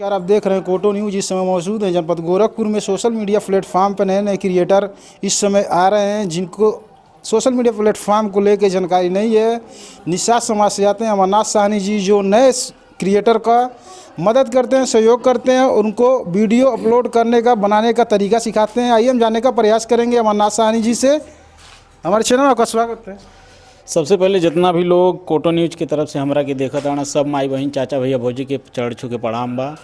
नमस्कार, आप देख रहे हैं कोटो न्यूज। इस समय मौजूद हैं जनपद गोरखपुर में। सोशल मीडिया प्लेटफॉर्म पर नए नए क्रिएटर इस समय आ रहे हैं, जिनको सोशल मीडिया प्लेटफॉर्म को लेकर जानकारी नहीं है। निषाद समाज से आते हैं अमरनाथ साहनी जी, जो नए क्रिएटर का मदद करते हैं, सहयोग करते हैं और उनको वीडियो अपलोड करने का, बनाने का तरीका सिखाते हैं। आइए, हम जानने का प्रयास करेंगे अमरनाथ साहनी जी से। हमारे चैनल में आपका स्वागत है। सबसे पहले जितना भी लोग कोटो न्यूज़ की तरफ से हमरा के देखत आना, सब माई बहन, चाचा, भैया, भौजी के चरण छू के प्रणाम बा।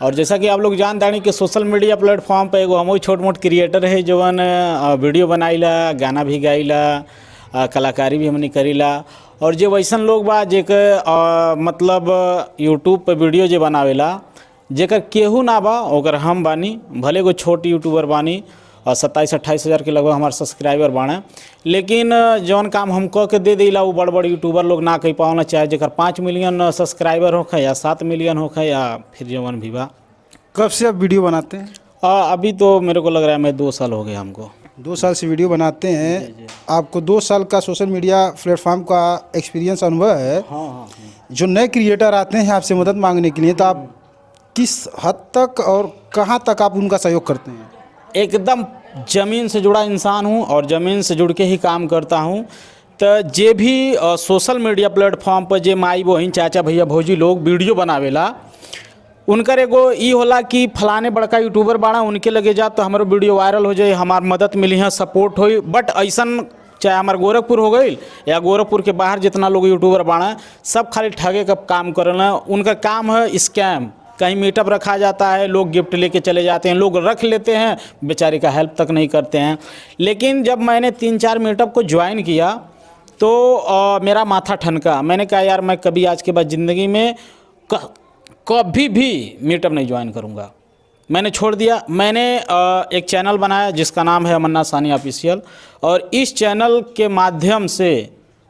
और जैसा कि आप लोग जान तानी कि सोशल मीडिया प्लेटफॉर्म पे एगो हमहू छोट मोट क्रिएटर है, जवन वीडियो बनाइला, गाना भी गाइला, कलाकारी भी हमनी करीला। और जे वैसन लोग बा जेके मतलब यूट्यूब पे वीडियो जे बनावेला, जेकर केहू ना बा, ओकर हम बानी। भले एगो छोट यूट्यूबर बानी और 27-28 हज़ार के लगभग हमार सब्सक्राइबर बाड़े, लेकिन जौन काम हम कह के दे दिला, वो बड़ बड़ यूट्यूबर लोग ना कह पावना, चाहे जेकर 5 मिलियन सब्सक्राइबर होखे या 7 मिलियन होखे या फिर जौन भी बा। कब से आप वीडियो बनाते हैं? अभी तो मेरे को लग रहा है मैं 2 साल हो गया हमको। 2 साल से वीडियो बनाते हैं। आपको 2 साल का सोशल मीडिया प्लेटफॉर्म का एक्सपीरियंस, अनुभव है। हाँ। जो नए क्रिएटर आते हैं आपसे मदद मांगने के लिए, तो आप किस हद तक और कहाँ तक आप उनका सहयोग करते हैं? एकदम ज़मीन से जुड़ा इंसान हूँ और ज़मीन से जुड़ के ही काम करता हूँ। तो जे भी सोशल मीडिया प्लेटफॉर्म पर जे माई बहिन, चाचा, भैया, भौजी लोग वीडियो बनावेला, उनकर एगो ई होला कि फलाने बड़का यूट्यूबर बाड़ा, उनके लगे जा तो हमारो वीडियो वायरल हो जाए, हमार मदद मिली है, सपोर्ट होई। बट ऐसन चाहे हमार गोरखपुर हो गई या गोरखपुर के बाहर जितना लोग यूट्यूबर बाड़ा, सब खाली ठगे का काम करेला। उनका काम है स्कैम। कहीं मीटअप रखा जाता है, लोग गिफ्ट लेके चले जाते हैं, लोग रख लेते हैं, बेचारे का हेल्प तक नहीं करते हैं। लेकिन जब मैंने तीन चार मीटअप को ज्वाइन किया तो मेरा माथा ठनका। मैंने कहा, यार, मैं कभी आज के बाद ज़िंदगी में कभी भी मीटअप नहीं ज्वाइन करूँगा। मैंने छोड़ दिया। मैंने एक चैनल बनाया जिसका नाम है अमरनाथ साहनी ऑफिशियल और इस चैनल के माध्यम से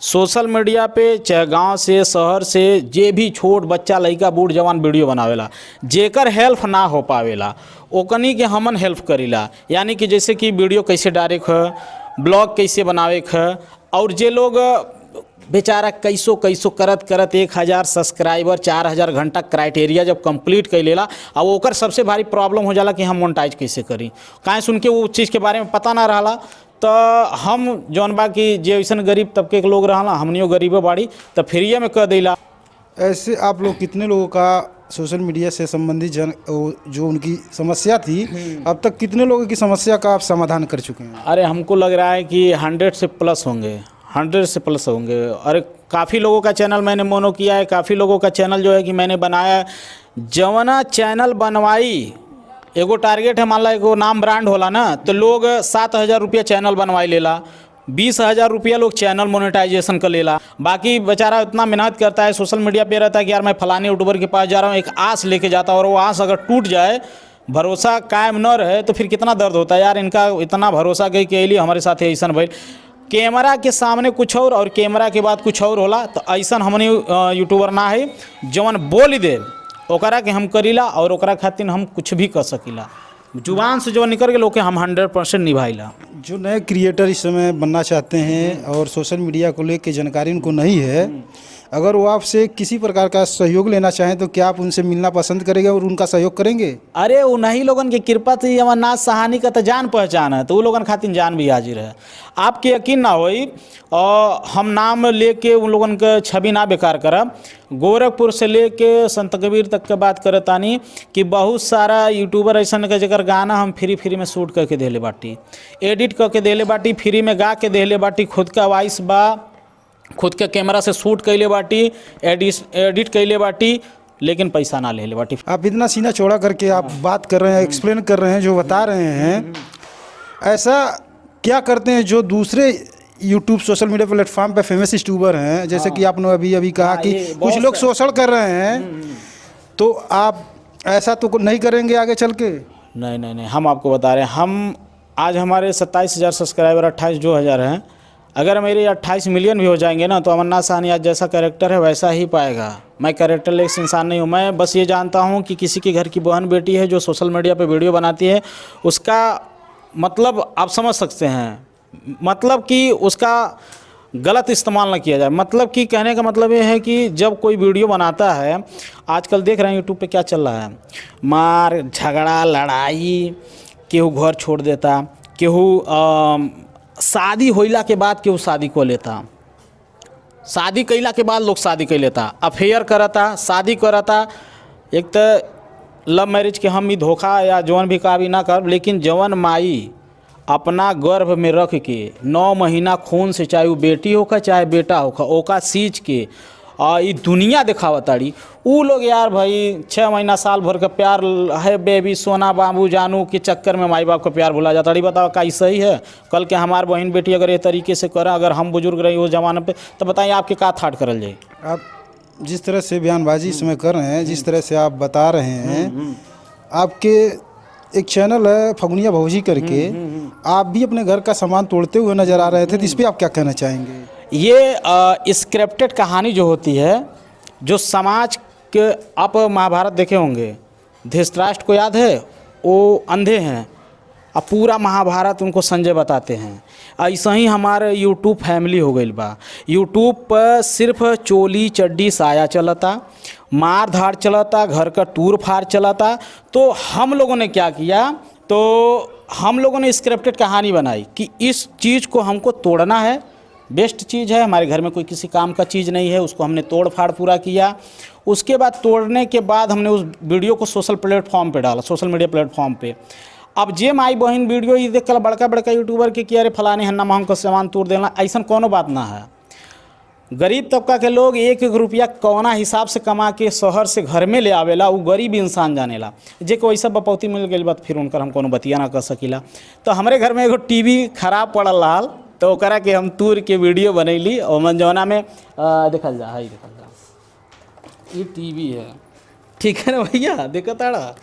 सोशल मीडिया पे चाहे गांव से, शहर से जे भी छोट बच्चा, लइका, बूढ़, जवान वीडियो बनावेला, जेकर हेल्प ना हो पावेला, ओकनी के हमन हेल्प करीला। यानी कि जैसे कि वीडियो कैसे डाले के ह, ब्लॉग कैसे बनावे के ह। और जे लोग बेचारा कैसो कैसो करत करत 1000 सब्सक्राइबर, 4000 घंटा क्राइटेरिया जब कंप्लीट कर लेला और ओकर सबसे भारी प्रॉब्लम हो जाला कि हम मोनेटाइज कैसे करी। काहे सुन के वो चीज़ के बारे में पता ना रहला। तो हम जौन बा कि जे अइसन गरीब तबके के लोग रहला, हमनियो गरीबे बाड़ी, तो फ्रीए में कर देला। ऐसे आप लोग कितने लोगों का सोशल मीडिया से संबंधित जन वो जो उनकी समस्या थी, अब तक कितने लोगों की समस्या का आप समाधान कर चुके हैं? अरे, हमको लग रहा है कि 100 से प्लस होंगे, 100 से प्लस होंगे। अरे, काफ़ी लोगों का चैनल मैंने मोनो किया है, काफ़ी लोगों का चैनल जो है कि मैंने बनाया है। जवना चैनल बनवाई, एगो टारगेट है, मान ला एगो नाम ब्रांड होला ना, तो लोग 7000 रुपया चैनल बनवाई लेला, 20,000 रुपया लोग चैनल मोनेटाइजेशन कर लेला। बाकी बेचारा इतना मेहनत करता है, सोशल मीडिया पे रहता है कि यार, मैं फलाने यूट्यूबर के पास जा रहा हूँ, एक आस लेके जाता है और वो आस अगर टूट जाए, भरोसा कायम न रहे, तो फिर कितना दर्द होता है यार। इनका इतना भरोसा गई कि अली हमारे साथ ऐसा भइल। कैमरा के सामने कुछ और कैमरा के बाद कुछ और होला। तो ऐसा हमने यूट्यूबर ना है। जवन बोल दे, ओकरा के हम करीला और ओकरा खातिर हम कुछ भी कर सकीला। जुबान से जो निकल गए, ओके हम 100% निभाइला। जो नए क्रिएटर इस समय बनना चाहते हैं और सोशल मीडिया को लेकर जानकारी उनको नहीं है, अगर वो आपसे किसी प्रकार का सहयोग लेना चाहें, तो क्या आप उनसे मिलना पसंद करेंगे और उनका सहयोग करेंगे? अरे, उन्हीं लोगन के कृपा से अमरनाथ सहानी का तो जान पहचान है, तो वो लोगन खातिर जान भी हाजिर है। आपके यकीन ना होई और हम नाम लेके उन लोगन के छवि ना बेकार करब। गोरखपुर से लेके संत कबीर तक के बात करतानी कि बहुत सारा यूट्यूबर ऐसन के जेकर गाना हम फ्री फ्री में शूट करके देले बाटी, एडिट करके देले बाटी, फ्री में गा के देले बाटी। खुद का वॉइस बा, खुद के कैमरा से शूट कैले बाटी, एडिट एडिट कैले बाटी, लेकिन पैसा ना लेले बाटी। आप इतना सीना चौड़ा करके आप बात कर रहे हैं, एक्सप्लेन कर रहे हैं, जो बता रहे हैं, ऐसा क्या करते हैं जो दूसरे यूट्यूब सोशल मीडिया प्लेटफॉर्म पे फेमस यूट्यूबर हैं, जैसे कि आपने अभी अभी कहा कि ये कुछ बहुत लोग शोषण कर रहे हैं, तो आप ऐसा तो नहीं करेंगे आगे चल के? नहीं नहीं नहीं, हम आपको बता रहे हैं। हम आज हमारे 27,000 सब्सक्राइबर, 28 जो हज़ार हैं, अगर मेरे 28 मिलियन भी हो जाएंगे ना, तो अमरनाथ साहनी आज जैसा कैरेक्टर है, वैसा ही पाएगा। मैं कैरेक्टरलेस इंसान नहीं हूँ। मैं बस ये जानता हूँ कि किसी के घर की बहन बेटी है जो सोशल मीडिया पे वीडियो बनाती है, उसका मतलब आप समझ सकते हैं, मतलब कि उसका गलत इस्तेमाल ना किया जाए। मतलब कि कहने का मतलब ये है कि जब कोई वीडियो बनाता है, आजकल देख रहे हैं यूट्यूब पे क्या चल रहा है, मार झगड़ा लड़ाई, केहू घर छोड़ देता, केहू शादी होइला के बाद केहू शादी को लेता, शादी कइला के बाद लोग शादी कर लेता, अफेयर करता, शादी करता। एक तो लव मैरिज के हम ही धोखा या जौन भी का भी ना कर, लेकिन जवन माई अपना गर्भ में रख के 9 महीना खून से, चाहे वो बेटी होखा चाहे बेटा होखा, ओका सींच के आ ई दुनिया देखावताड़ी, ऊ लोग यार भाई 6 महीना साल भर का प्यार है बेबी सोना बाबू जानू के चक्कर में माई बाप का प्यार भुला जाता। अरे बताओ का ई सही है? कल के हमार बहन बेटी अगर ये तरीके से करे, अगर हम बुजुर्ग रही उस जमाने पे, तो बताइए आपके का that करल जाए? आप जिस तरह से बयानबाजी इसमें कर रहे हैं, जिस तरह से आप बता रहे हैं, आपके एक चैनल है फगुनिया भौजी करके, आप भी अपने घर का सामान तोड़ते हुए नजर आ रहे थे, तो इस पर आप क्या कहना चाहेंगे? ये स्क्रिप्टेड कहानी जो होती है, जो समाज के, आप महाभारत देखे होंगे, धृतराष्ट्र को याद है, वो अंधे हैं और पूरा महाभारत उनको संजय बताते हैं। ऐसा ही हमारे यूट्यूब फैमिली हो गई बा। यूट्यूब पर सिर्फ चोली चड्डी साया चलता, मार धाड़ चलता, घर का टूर फाड़ चलता। तो हम लोगों ने क्या किया, तो हम लोगों ने स्क्रिप्टेड कहानी बनाई कि इस चीज़ को हमको तोड़ना है, बेस्ट चीज़ है, हमारे घर में कोई किसी काम का चीज़ नहीं है, उसको हमने तोड़ फाड़ पूरा किया। उसके बाद तोड़ने के बाद हमने उस वीडियो को सोशल प्लेटफॉर्म पे डाला, सोशल मीडिया प्लेटफॉर्म पे। अब जे माई बहन वीडियो ये देख कर बड़का बड़का यूट्यूबर के कि अरे फलाने हन्ना महंग का सामान तोड़ देना, ऐसा कोनो बात ना है। गरीब तबका के लोग एक एक रुपया कौना हिसाब से कमा के शहर से घर में ले आवेला, उ गरीब इंसान जानेला। जे को वैसा बपौती मिल गई बात, फिर उनकर हम कोनो बतिया ना कर सकीला। तो हमरे घर में एगो टीवी खराब पड़ल रहल, तो ओकरा के हम तूर के वीडियो बनैली और मन जौना में देखल जा, हई देखल जा, ये टीवी है, ठीक है ना भैया, देखो ताड़ा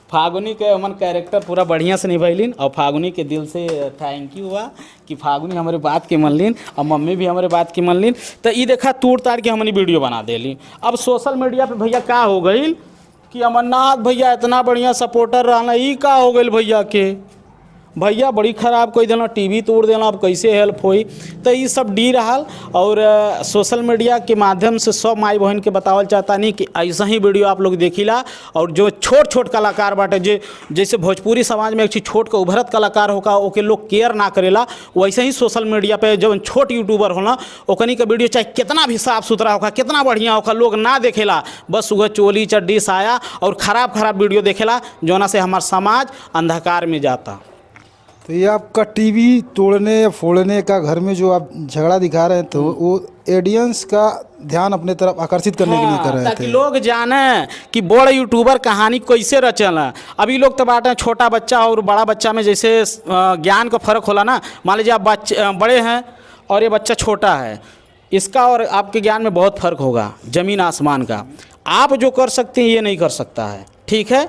फागुनी के हमन कैरेक्टर पूरा बढ़िया से निभैलिन और फागुनी के दिल से thank you हुआ कि फागुनी हमारे बात के मनलिन और मम्मी भी हमारे बात के मनलिन। तो ई देखा तूड़ ताड़ के हमनी वीडियो बना देली। अब सोशल मीडिया पे भैया का हो गई कि अमरनाथ भैया इतना बढ़िया सपोर्टर रहना, ई का हो गई भैया के, भैया बड़ी ख़राब कह देना, टीवी तोड़ देना, अब कैसे हेल्प होई? तो ये सब डी रहा। और सोशल मीडिया के माध्यम से सब माई बहन के बतावल चाहता नहीं कि ऐसा ही वीडियो आप लोग देखिला। और जो छोट छोट कलाकार बाटे, जे जैसे भोजपुरी समाज में एक चीज़ छोट के उभरत कलाकार होका ओके लोग केयर ना करेला, वैसे ही सोशल मीडिया पे जब छोट यूट्यूबर होला ओकनी के वीडियो चाहे कितना भी साफ सुथरा होका, कितना बढ़िया होका, लोग ना देखेला, बस वह चोली चड्डी साया और ख़राब ख़राब वीडियो देखेला, जोना से हमार समाज अंधकार में जाता। तो ये आपका टीवी तोड़ने या फोड़ने का घर में जो आप झगड़ा दिखा रहे हैं, तो वो ऑडियंस का ध्यान अपने तरफ आकर्षित करने के लिए कर रहे ताकि थे। लोग जाने कि बड़े यूट्यूबर कहानी कैसे रचल। अभी लोग तो बाटे छोटा बच्चा और बड़ा बच्चा में जैसे ज्ञान का फर्क होला ना, मान लीजिए आप बच्चे बड़े हैं और ये बच्चा छोटा है, इसका और आपके ज्ञान में बहुत फर्क होगा, ज़मीन आसमान का। आप जो कर सकते हैं ये नहीं कर सकता है, ठीक है।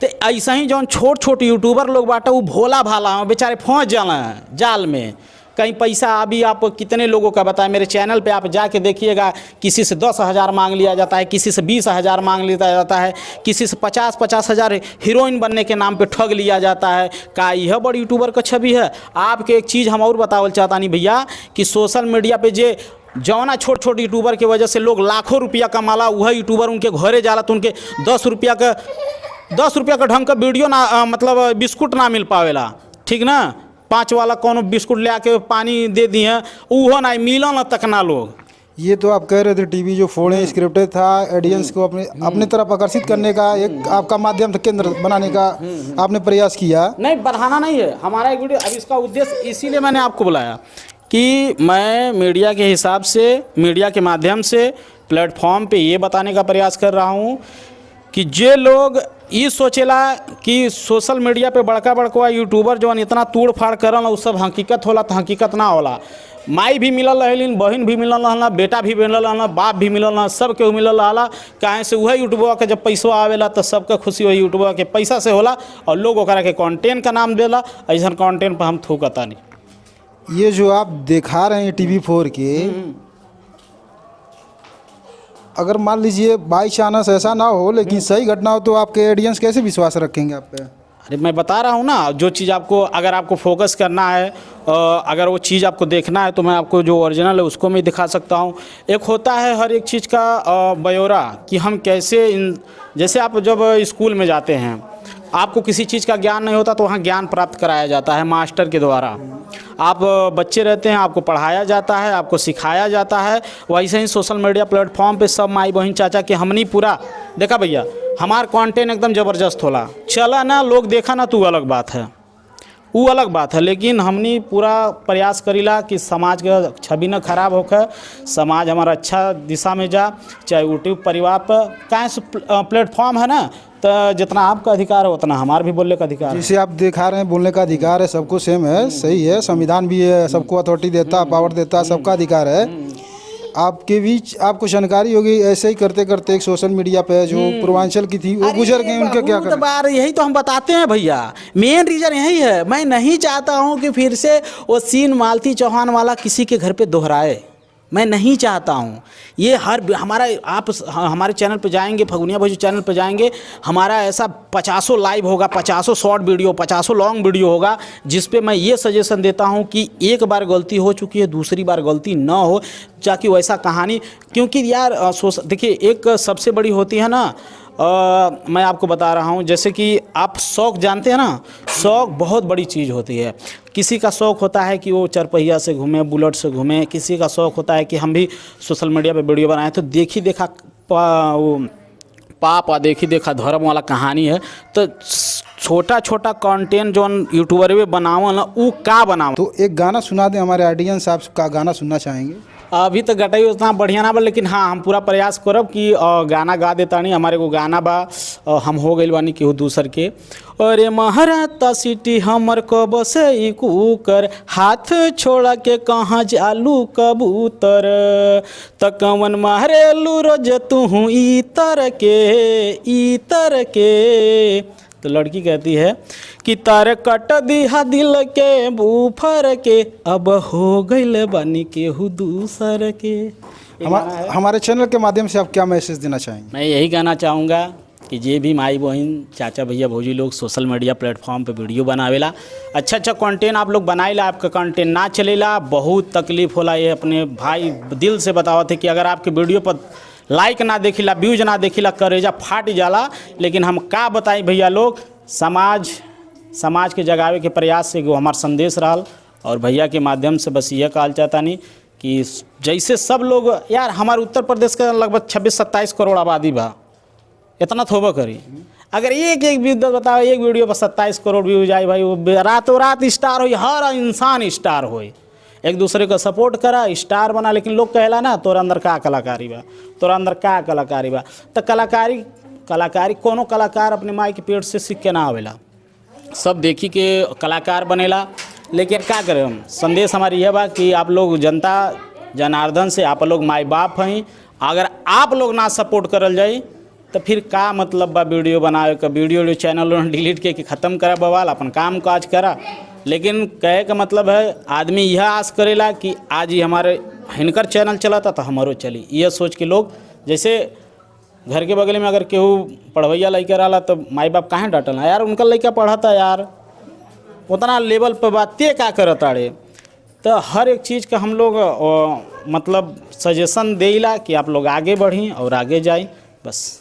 तो ऐसा ही जौन छोट छोट यूट्यूबर लोग बाटे वो भोला भाला हैं, बेचारे फंस जाला हैं जाल में। कहीं पैसा अभी आप कितने लोगों का बताएं, मेरे चैनल पे आप जाके देखिएगा, किसी से 10,000 मांग लिया जाता है, किसी से 20,000 मांग लिया जाता है, किसी से 50-50 हज़ार हीरोइन बनने के नाम पे ठग लिया जाता है। का यह बड़ यूट्यूबर का छवि है? आपके एक चीज़ हम और बतावल चाहता नहीं भैया कि सोशल मीडिया पे जे जौना छोट छोट यूट्यूबर के वजह से लोग लाखों रुपया कमाला, वह यूट्यूबर उनके घरे जाला तो उनके 10 रुपया का ढंग का वीडियो ना मतलब बिस्कुट ना मिल पावेला, ठीक ना। 5 वाला कोनो बिस्कुट ले आके पानी दे दिए, उहो ना मिलल ना तक ना लोग। ये तो आप कह रहे थे टीवी जो फोड़े स्क्रिप्टेड था, ऑडियंस को अपने अपने तरफ आकर्षित करने का एक आपका माध्यम था, केंद्र बनाने का आपने प्रयास किया। नहीं, बढ़ाना नहीं है हमारा एक वीडियो। अब इसका उद्देश्य इसीलिए मैंने आपको बुलाया कि मैं मीडिया के हिसाब से, मीडिया के माध्यम से प्लेटफॉर्म पे ये बताने का प्रयास कर रहा हूँ कि जे लोग ये सोचेला कि सोशल मीडिया पे बड़का बड़का यूट्यूबर जौन इतना तोड़ फाड़ करल उ सब हकीकत होला, तो हकीकत ना होला। माई भी मिलल रहलिन, बहन भी मिलल रहला, बेटा भी मिलल रहला, बाप भी मिलल रहला, सब केहू मिलल रहला। काहे से वही यूट्यूबर के जब पैसवा आवेला तो सबके खुशी वही यूट्यूबर के पैसा से होला और लोग ओकरा के कंटेंट का नाम देला। ऐसा कंटेंट पर हम थूकता नहीं। ये जो आप दिखा रहे हैं टीवी 4 के, अगर मान लीजिए बाई चांस ऐसा ना हो लेकिन सही घटना हो तो आपके ऑडियंस कैसे विश्वास रखेंगे आप पे? अरे मैं बता रहा हूँ ना, जो चीज़ आपको, अगर आपको फोकस करना है, अगर वो चीज़ आपको देखना है तो मैं आपको जो ओरिजिनल है उसको मैं दिखा सकता हूँ। एक होता है हर एक चीज़ का ब्यौरा कि हम कैसे इन, जैसे आप जब स्कूल में जाते हैं, आपको किसी चीज़ का ज्ञान नहीं होता तो वहाँ ज्ञान प्राप्त कराया जाता है मास्टर के द्वारा। आप बच्चे रहते हैं, आपको पढ़ाया जाता है, आपको सिखाया जाता है। वैसे ही सोशल मीडिया प्लेटफॉर्म पे सब माई बहन चाचा के हमनी पूरा देखा भैया, हमार कंटेंट एकदम ज़बरदस्त होला, चला ना लोग देखा ना तो अलग बात है, वो अलग बात है, लेकिन हमनी पूरा प्रयास करीला कि समाज के छवि न खराब होकर समाज हमारा अच्छा दिशा में जा, चाहे यूट्यूब परिवार पर काहे से प्लेटफॉर्म है ना, तो जितना आपका अधिकार है उतना हमार भी बोलने का अधिकार है। जिसे आप दिखा रहे हैं बोलने का अधिकार है, सबको सेम है, सही है। संविधान भी है, सबको अथॉरिटी देता है, पावर देता है, सबका अधिकार है। आपके बीच आपको जानकारी होगी, ऐसे ही करते करते एक सोशल मीडिया पे जो पूर्वांचल की थी वो गुजर गई, उनका क्या बहुत करें? बार यही तो हम बताते हैं भैया, मेन रीज़न यही है। मैं नहीं चाहता हूँ कि फिर से वो सीन मालती चौहान वाला किसी के घर पे दोहराए, मैं नहीं चाहता हूँ ये। हर हमारा आप हमारे चैनल पे जाएंगे, फगुनिया भौजी चैनल पे जाएंगे, हमारा ऐसा 500 लाइव होगा, 500 शॉर्ट वीडियो, 500 लॉन्ग वीडियो होगा, जिस पे मैं ये सजेशन देता हूँ कि एक बार गलती हो चुकी है, दूसरी बार गलती ना हो, ताकि वैसा कहानी, क्योंकि यार सोच देखिए, एक सबसे बड़ी होती है ना, मैं आपको बता रहा हूँ, जैसे कि आप शौक़ जानते हैं ना, शौक़ बहुत बड़ी चीज़ होती है। किसी का शौक़ होता है कि वो चरपहिया से घूमे, बुलेट से घूमे, किसी का शौक़ होता है कि हम भी सोशल मीडिया पे वीडियो बनाएं, तो देखी देखा वो पाप और देखी देखा धर्म वाला कहानी है। तो छोटा छोटा कंटेंट जौन यूट्यूबर भी बनावल उ का बनावल। तो एक गाना सुना दें हमारे ऑडियंस, आपका गाना सुनना चाहेंगे। अभी तो गटई उतना बढ़िया ना बा, लेकिन हाँ हम पूरा प्रयास करब कि गाना गा देता नहीं। हमारे एगो गाना बा, हम हो गइल बानी केहू दूसर के। अरे महाराता सिटी हमर कब से ई कुकर, हाथ छोड़ा के कहाँ जालू कबूतर, त कवन मारेलू रोज तू इतर के इतर के। तो लड़की कहती है कि तार कट दिहा दिल के बूफर के, अब हो गइल बानी केहू दूसर के। हमारे चैनल के माध्यम से आप क्या मैसेज देना चाहेंगे? मैं यही कहना चाहूँगा कि जे भी माई बहन चाचा भैया भौजी लोग सोशल मीडिया प्लेटफॉर्म पे वीडियो बनावेला, अच्छा अच्छा कंटेंट आप लोग बनाइला, आपका कंटेंट ना चलेला, बहुत तकलीफ होला। ये अपने भाई दिल से बतावत है कि अगर आपके वीडियो पर लाइक ना देखिला, व्यूज ना देखिला, करेजा फाट जाला। लेकिन हम का बताई भैया लोग, समाज समाज के जगावे के प्रयास से एगो हमार संदेश रहल, और भैया के माध्यम से बस यह कहल चाहता नहीं कि जैसे सब लोग यार, हमारे उत्तर प्रदेश के लगभग 26-27 करोड़ आबादी बा, इतना थोबा करी, अगर एक एक वीडियो बताओ, एक वीडियो पर 27 करोड़ व्यूज आए भाई, वो रातों रात स्टार होई, हर इंसान स्टार होई, एक दूसरे को सपोर्ट करा, स्टार बना। लेकिन लोग कहेला ना, तोरा अंदर का कलाकारी बा, तोरा अंदर का कलाकारी बा, तो कलाकारी कलाकारी कोनो कलाकार अपने माई के पेट से सीख के ना आवेला, सब देखी के कलाकार बनेला। लेकिन का करें हम, संदेश हमारी यह बा कि आप लोग जनता जनार्दन से, आप लोग माई बाप हैं, अगर आप लोग ना सपोर्ट करल जाई तो फिर का मतलब बा वीडियो बनावे का? वीडियो चैनल डिलीट के ख़त्म करा बवाल, अपन काम काज करा। लेकिन कहे का मतलब है, आदमी यह आस करेला कि आज ही हमारे हिनकर चैनल चलता तो हमारो चली, यह सोच के लोग, जैसे घर के बगल में अगर केहू पढ़वैया लइका रहला तो माई बाप काहे डांटल यार, उनका लइका पढ़ता यार, उतना लेवल पर बात का करत अड़े। तो हर एक चीज़ का हम लोग मतलब सजेशन देला कि आप लोग आगे बढ़ी और आगे जाई, बस।